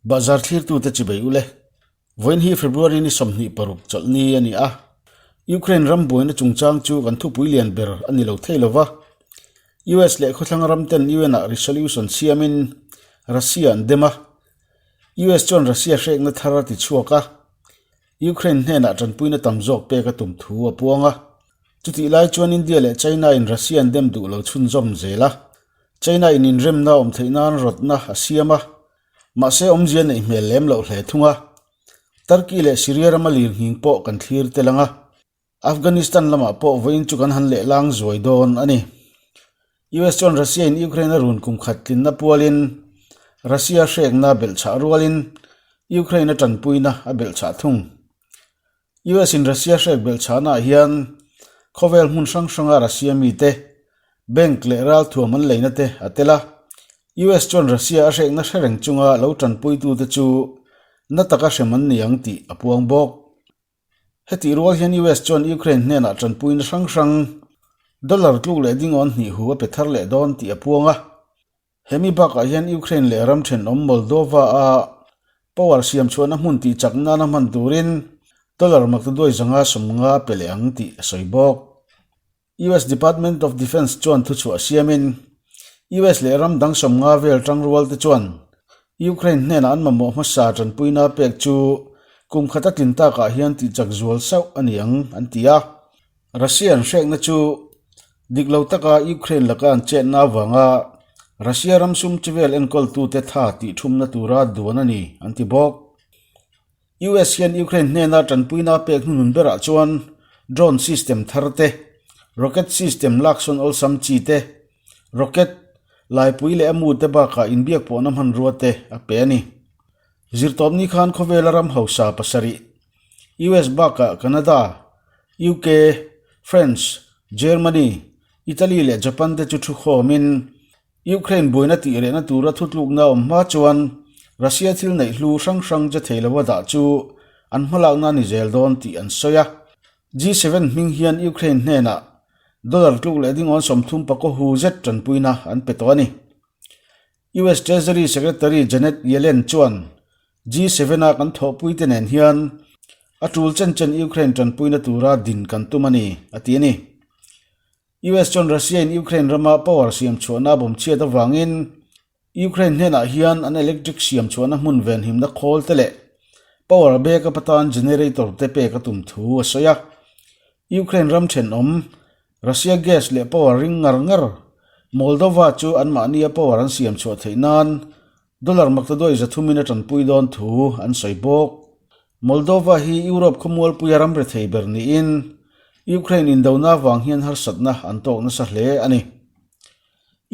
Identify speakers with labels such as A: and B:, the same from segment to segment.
A: Bahzar thlirtute chibei ule. Vawiin hi February ni 26 chawlhni a ni a. Ukraine ram buaina chungchang chu kan thupui lian ber a ni lo thei lova. US leh khawthlang ram ten UN ah resolution siamin Russia an dem a. US chuan Russia hrekna thar a ti chhuak a. Ukraine hnenah tanpuina tam zawk pek a tum thu a puang a. Chutih lai chuan India leh China in Russia an dem duh lo chhunzawm zel a. China in inremna awm theih nan rawtna a siam a, mahse awmzia neih hmel lem loh hle thung a. Turkey leh Syria rama lirnghing pawh kan thlir tel ang a, Afghanistan lamah pawh vawiin chu kan han lehlang zuai dawn a ni. US chuan Russia in Ukraine a run kum khat tlinna pualin Russia hrekna belhchhah rualin Ukraine a tanpuina a belhchhah thung. US in Russia hrek belhchhahnaah hian khawvel hmun hrang hranga Russia mite bank leh ralthuam an leina te a tel a. US chuan Russia a hrekna hre reng chunga lo tanpuitute chu na taka hrem an ni ang tih a puang bawk. Hetih rual hian US chuan Ukraine hnenah tanpuina hrang hrang dollar tluk leh dingawn hnih hu a pe thar leh dawn tih a puang a. Hemi bakah hian Ukraine leh ram thenawm Moldova-a power siam chhuahna hmun tih chak nana hman turin dollar maktaduai zanga sawmnga a pe leh ang tih a sawi bawk. US Department of Defence chuan thuchhuah siamin US leh ram dang sawmnga vel tangrual te chuan Ukraine hnenah an mamawh hmasa tanpuina pek chu kum khat a tlin takah hian tih chak zual sauh a ni ang an ti a. Russia an hrekna chu dik lo taka Ukraine laka an chetna avanga Russia ram sum chivel enkawltute tha tih thumna tura duan a ni an ti bawk. US hian Ukraine hnena tanpuina pek hnuhnun berah chuan drone system thar te, rocket system laksawn awlsam chi te, rocket, laipui leh a mu te bakah inbiak pawhna hmanrua te a pe a ni. Zirtawpni khan khawvela ram hausa pasarih, US bakah Canada, UK, France, Germany, Italy leh Japan te chu thu khawmin Ukraine buaina tih rehna tura thutlukna awm hma chuan Russia thil neih hlu hrang hrang che thei lova dah chu an hmalakna a ni zel dawn tih an sawi a. G7 hming hian Ukraine hnenah dollar tluk leh dingawn 30 pakaw hu zet tanpuina an pe tawh a ni. US Treasury Secretary Janet Yellen chuan G7 a kan thawhpuite nen hian a tul chen chen Ukraine tanpuina tura din kan tum a ni, a ti a ni. US chuan Russia in Ukraine rama power siam chhuahna bawm chhiat avangin Ukraine hnenah hian an electric siam chhuahna hmun venhimna khawl te leh power backup atan generator te pek a tum thu a sawi a. Ukraine ram thenawm Russia gas leh power ring ngar ngar Moldova chu anmahnia power an siam chhuah theih nan dollar maktaduai zathumin a tanpui dawn thu an sawi bawk. Moldova hi Europe khawmualpuia ram rethei ber niin Ukraine indona avang hian harsatna an tawk nasa hle a ni.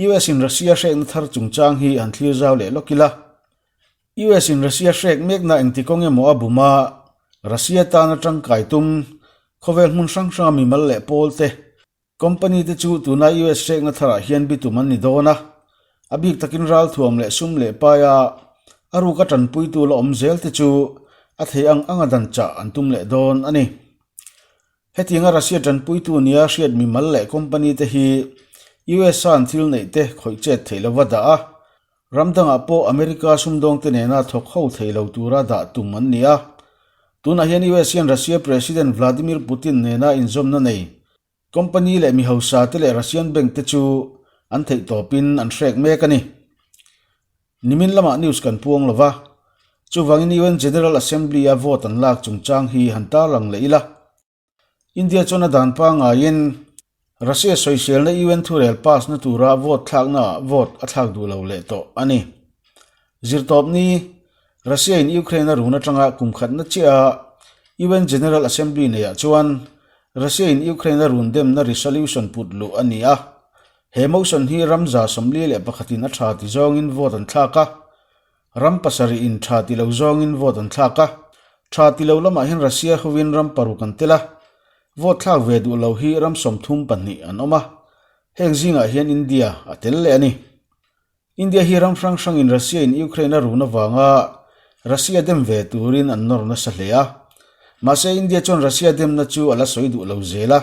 A: US in Russia hrekna thar chungchang hi an thlir zau leh lawk ila. US in Russia hrek mekna engti kawng emaw a bum a, Russia tana tangkai tum, khawvel hmun hrang hranga mimal leh pawl te, company te chu tuna US hrekna tharah hian bitum an ni dawn a, a bik takin ralthuam leh sum leh paia a ruka tanpuitu la awm zel te chu a thei ang anga dan chah an tum leh dawn a ni. Hetianga Russia tanpuitu nia hriat mimal leh company te hi US an thil neih te khawih chet theih lova dah a, Ram dangah pawh America sumdawngte nena thawk ho thei lo tura dah tum an ni a. Tunah hian US hian Russia President Vladimir Putin nena inzawmna nei company leh mi hausa te leh Russian bank te chu an theih tawpin an hrek mek a ni. Nimin lamah news kan puang lo va, chuvangin UN General Assembly a vote an lak chungchang hi han tarlang leh ila. India chuan a dan pangaiin Russia sawiselna UN thurel pass na tura vote thlaknaah vote a thlak duh lo leh tawh a ni. Zirtawpni, Russia in Ukraine a run atanga kum khatna chiah a UN General Assembly neiah chuan Russia in Ukraine a run demna resolution put luh a ni a. He motion hi ram 141 in a tha ti zawngin vote an thlak a. Ram pasarih in tha ti lo zawngin vote an thlak a, tha ti lo lamah hian Russia hovin ram paruk an tel a, vote thlak ve duh lo hi ram 32 an awm a, heng zingah hian India a tel leh a ni. India hi ram hrang hrangin Russia in Ukraine a run avanga Russia dem ve turin an nawr nasa hle a, mahse India chuan Russia demna chu a la sawi duh lo zel a,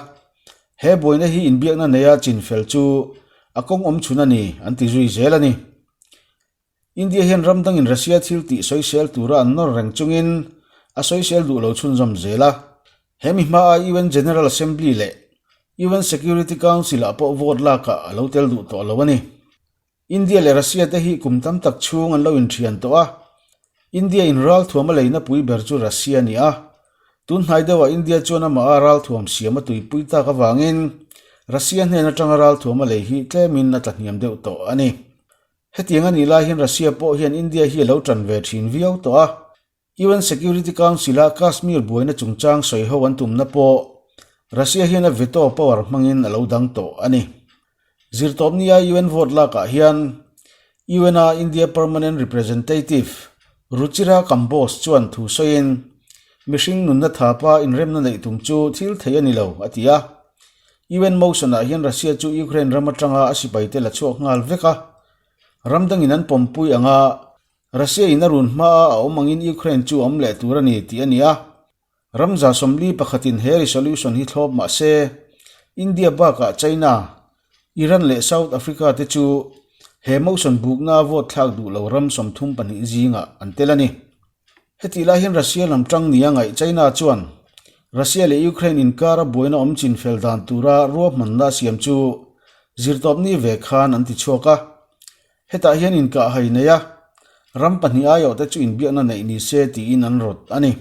A: he buaina hi inbiakna neia chinfel chu a kawng awm chhun a ni an ti zui zel a ni. India hian ram dangin Russia thil tih sawisel tura an nawr reng chungin a sawisel duh lo chhunzawm zel a. He mi hmaa UN General Assembly leh UN Security Council ah pawh vote lakah a lo tel duh tawh lo a ni. India leh Russia te hi kum tam tak chhung an lo inthian tawh a. India in ralthuam a leina pui ber chu Russia a ni a. Tun hnai deuhah India chuan amah a ralthuam siam a tuipui tak avangin Russia hnen atanga ralthuam a lei hi tlemin a tlahniam deuh tawh a ni. Hetiang a nih lai hian Russia pawh hian India hi a lo tan ve thin viau tawh a. UN Security Council-a Kashmir buaina chungchang sawiho an tumna pawh Russia hian a veto power hmangin a lo dang tawh a ni. Zirtawpnia UN vote lakah hian UN-a India Permanent Representative Ruchira Kamboj chuan thu sawiin, Mihring nunna thapa inremna neih tum chu thil thei a ni lo, a ti a. UN motion-ah hian Russia chu Ukraine ram atanga a sipaite la chhuak nghal vek a, ram dangin an pawmpui anga Russia in a run hmaa a awm angin Ukraine chu a awm leh tur a ni tih a ni a. Ram 40 pakhatin he resolution hi thlawp mah se, India bakah China, Iran leh South Africa te chu he motion buknaa vote thlak duh lo ram 32 zingah an tel a ni. Hetih lai hian Russia lam tang nia ngaih China chuan Russia leh Ukraine inkara buaina awm chin fel dan tura ruahmanna a siam chu zirtawpni ve khan an ti chhuak a. Hetah hian inkah hai nei a, ram pahnih aiawhte chu inbiakna neih ni se tiin an rawt a ni.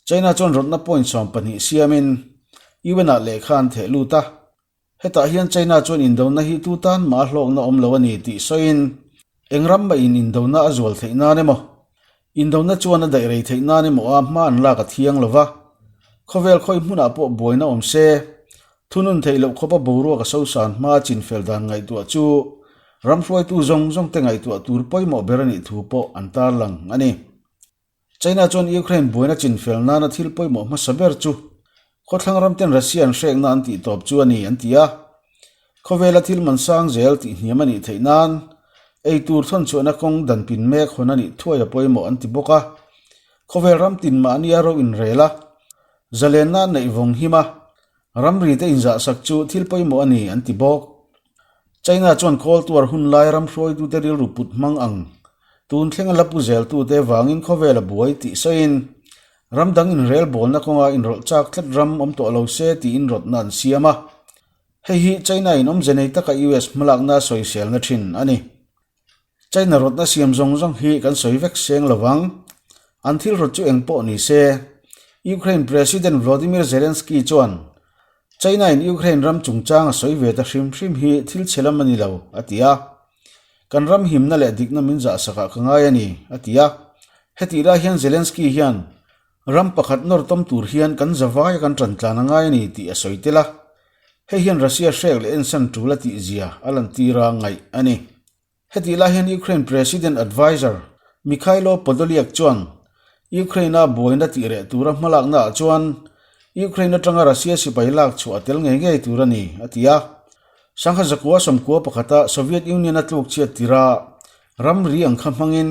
A: China chuan rawtna point 12 siamin UN-ah lehkha an theh lut a. Hetah hian China chuan indona hi tu tan mah a hlawkna awm lo a ni tih sawiin eng ram mahin indona a zual theih nan emaw, indona chuan a daih rei theih nan emaw a hma an lak a thiang lo va. Khawvel khawi hmunah pawh buaina awm se, Thunun theih loh khawpa boruak a sosan hma chinfel dan ngaihtuah chu ram hruaitu zawng zawng te ngaihtuah tur pawimawh ber a nih thu pawh an tarlang a ni. China chuan Ukraine buaina chinfel nana thil pawimawh hmasa ber chu khawthlang ram ten Russia an hrekna an tih tawp chu a ni an ti a. Khawvela thil man sang zel tih hniam a nih theih nan ei tur thawnchhuahna kawng dan pin mek hawn a nih thuai a pawimawh an ti bawk a. Khawvel ram tin mahnia ro inrel a, zalenna an neih vawng him a, Ramri te inzahsak chu thil pawimawh a ni, an ti bawk. China chuan kawl tuar hun lai ram hruaitute rilru put hmang ang tun thlenga la pu zeltute vangin khawvel a buai tih sawiin ram dang inrel bawlna kawnga inrawlh chak tlat ram awm tawh lo se tiin rawtna an siam a. Hei hi China in awmze nei taka US hmalakna sawiselna thin a ni. China rawtna siam zawng zawng hi kan sawi vek seng lo vang. An thil rawt chu eng pawh ni se, Ukraine President Volodymyr Zelensky chuan China in Ukraine ram chungchang a sawi ve ta hrim hrim hi thil chhe lam a ni lo, a ti a. Kan ram himna leh dikna min zahsakah ka ngai a ni, a ti a. Hetih lai hian Zelensky hian ram pakhat nawr tawm tur hian kan zavaia kan tan tlan a ngai a ni tih a sawi tel a. Hei hian Russia hrek leh ensan tul a tih zia a lantir a ngaih a ni. Hetih lai hian Ukraine President Adviser Mykhailo Podolyak chuan Ukraine-a buaina tih reh tura hmalakna ah chuan Ukraine atanga Russia sipai lak chhuah a tel ngei ngei tur a ni, a ti a. Sangha zakua sawmkua pakhata Soviet Union a tluk chhiat tirha ramri ang kha hmangin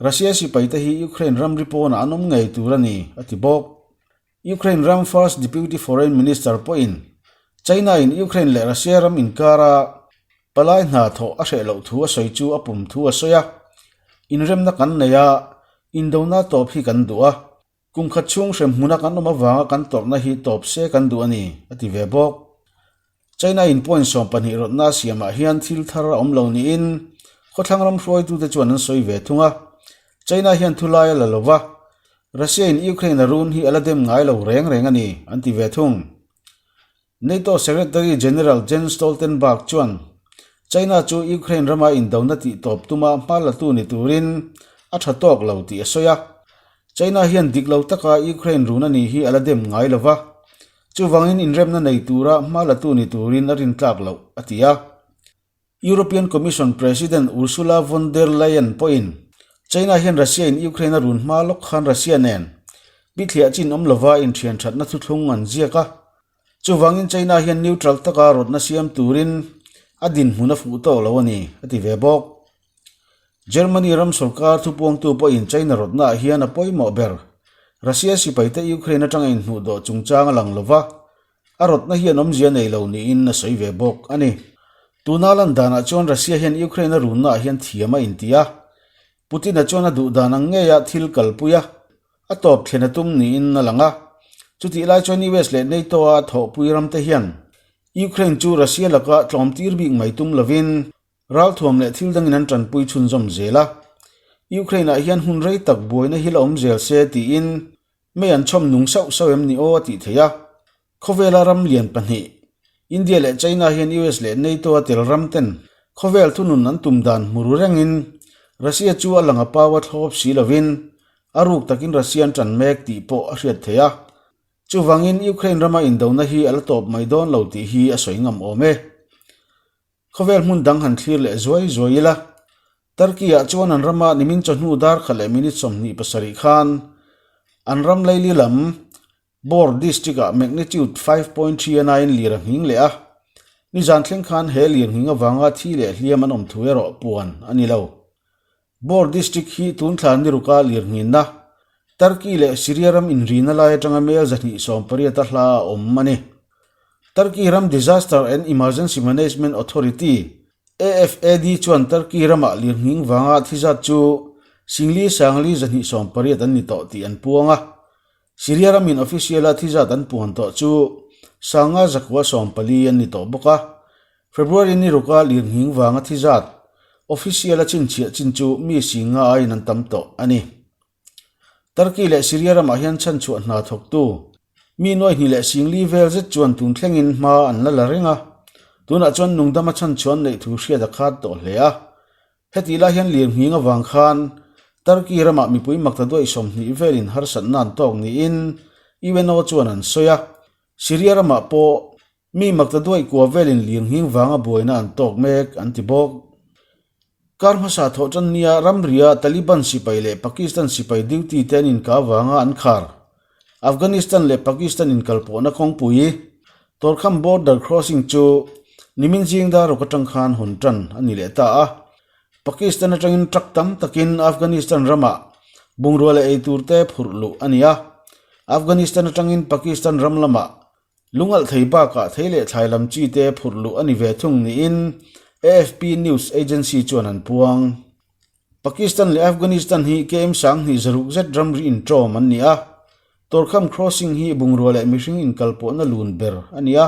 A: Russia sipaite hi Ukraine ramri pawnah an awm ngei tur a ni, a ti bawk. Ukraine ram First Deputy Foreign Minister pawhin China-in Ukraine leh Russia ram inkara palai hna thawh a hreh loh thu a sawi chu a pum thu a sawi a, Inremna kan nei a, indona tawp hi kan duh a, kum khat chhung hrem hmuna kan awm avanga kan tawrhna hi tawp se kan duh a ni, a ti ve bawk. China-in point 12 rawtna a siamah hian thil thar a awm lo niin khawthlang ram hruaitute chuan an sawi ve thung a. China hian thulai a la lo va, Russia-in Ukraine a run hi a la dem ngai lo reng reng a ni, an ti ve thung. NATO Secretary General Jens Stoltenberg chuan China chu Ukraine rama indona tihtawp tuma hma latu ni turin a tha tawk lo tih a sawi a. China hian dik lo taka Ukraine run a nih hi a la dem ngai lo va. Chuvangin inremna nei tura hma latu ni turin a rintlak loh, a ti a. European Commission President Ursula von der Leyen pawhin China hian Russia-in Ukraine a run hma lawk khan Russia nen bithliah chin awm lova inthianthatna thuthlung an ziak a. Chuvangin China hian neutral taka rawtna siam turin a dinhmun a fuh tawk lo a ni, a ti ve bawk. Germany ram sorkar thupuangtu pawhin China rawtnaah hian a pawimawh ber. Russia sipaite Ukraine atanga inhnuhdawh chungchang a lang lo va, a rawtna hian awmzia nei lo niin a sawi ve bawk a ni. Tuna lan danah chuan Russia hian Ukraine a runnaah hian thiam a inti a. Putin-a chuan a duh dan ang ngeia thil kalpui a, a tawp thlen a tum niin a lang a. Chutih lai chuan US leh NATO-a a thawhpui ramte hian Ukraine chu Russia laka tlawmtir bik mai tum lovin ralthuam leh thil dangin an tanpui chhunzawm zel a. Ukraine-ah hian hun rei tak buaina hi la awm zel se tiin Mei an chhawm nung sauh sauh em ni aw a tih theih a. Khawvela ram lian pahnih, India leh China hian US leh NATO a tel ram ten khawvel thunun an tum dan hmu ru rengin Russia chu a lang a pau a thlawp si lovin a ruk takin Russia an tan mek tih pawh a hriat theih a. Chuvangin Ukraine rama indona hi a la tawp mai dawn lo tih hi a sawi ngam awm e. Khawvel hmun dang han thlir leh zuai zuai ila, Turkey-ah chuan an rama nimin chawhnu dar khat leh minute 27 khan an ram laili lam Bor district-ah magnitude 5.3 a naiin lir a nghing leh a. Nizan thleng khan he lir nghing avanga thi leh hliam an awm thu erawh puan a ni lo. Bor district hi tun thla ni ruka lir nghinna, Turkey leh Syria ram inrina lai atanga mel 280 a hla a awm a ni. Turkey ram Disaster and Emergency Management Authority, AFAD, chuan Turkey ramah lir nghing vanga thi zat chu Singli Sangli 280 an ni tawh tih an puang a. Syria ramin official-a thi zat an puan tawh chu Sanga 114 an ni tawh bawk a. February ni ruka lirnghing vanga thi zat official-a chhinchhiah chin chu mi singa aiin an tam tawh a ni. Turkey leh Syria ramah hian chhanchhuah hna thawktu mi nuai hnih leh singli vel zet chuan tun thlengin hma an la la reng a, tunah chuan nungdama chhanchhuah an neih thu hriat a khat tawh hle a. Hetih lai hian lirnghing avang khan Turkey ramah mipui makta duaih 20 velin harsatna an tawk niin UNO chuan an sawi a, Syria ramah pawh Mi makta duaih kua velin lirnghing vanga buaina an tawk mek an ti bawk. Kar hmasa thawh tan nia ramria Taliban sipai leh Pakistan sipai duty te an inka vanga an khar. Afghanistan leh Pakistan inkalpawhna kawngpui Torkham border crossing chu nimin zing dar ruk atang khan hawn tan a ni leh ta a. Pakistan atangin truck tam takin Afghanistan ramah bungrua leh eitur te phurh luh a ni a. Afghanistan atangin Pakistan ram lamah Lungalh thei bakah thei leh thlai lam chi te phurh luh a ni ve thung niin AFP news agency chuan an puang. Pakistan leh Afghanistan hi KM 20 zaruk zet ramri inṭawm an ni a, Torkham crossing hi bungrua leh mihring inkalpawhna lun ber a ni a.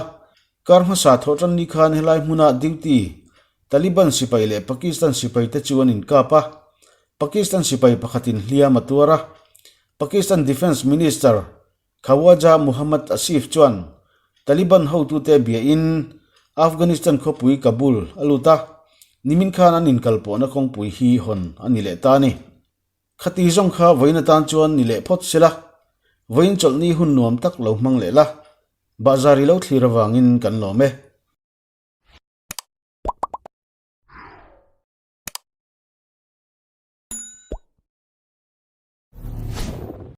A: Kar hmasa thawhṭan ni khan helai hmuna duty Taliban sipai leh Pakistan sipai te chu an inkap a, Pakistan sipai pakhatin hliam a tuar a. Pakistan Defence Minister Khawaja Muhammad Asif chuan Taliban hotute biain Afghanistan khawpui Kabul a lut a, nimin khan an inkalpawhna kawngpui hi hawn a ni leh ta a ni. Khati zawng kha vawiin atan chuan ni leh phawt sela, vawiin chawlhni hun nuam tak lo hmang leh la, bahzar i lo thlir avangin kan lawm e.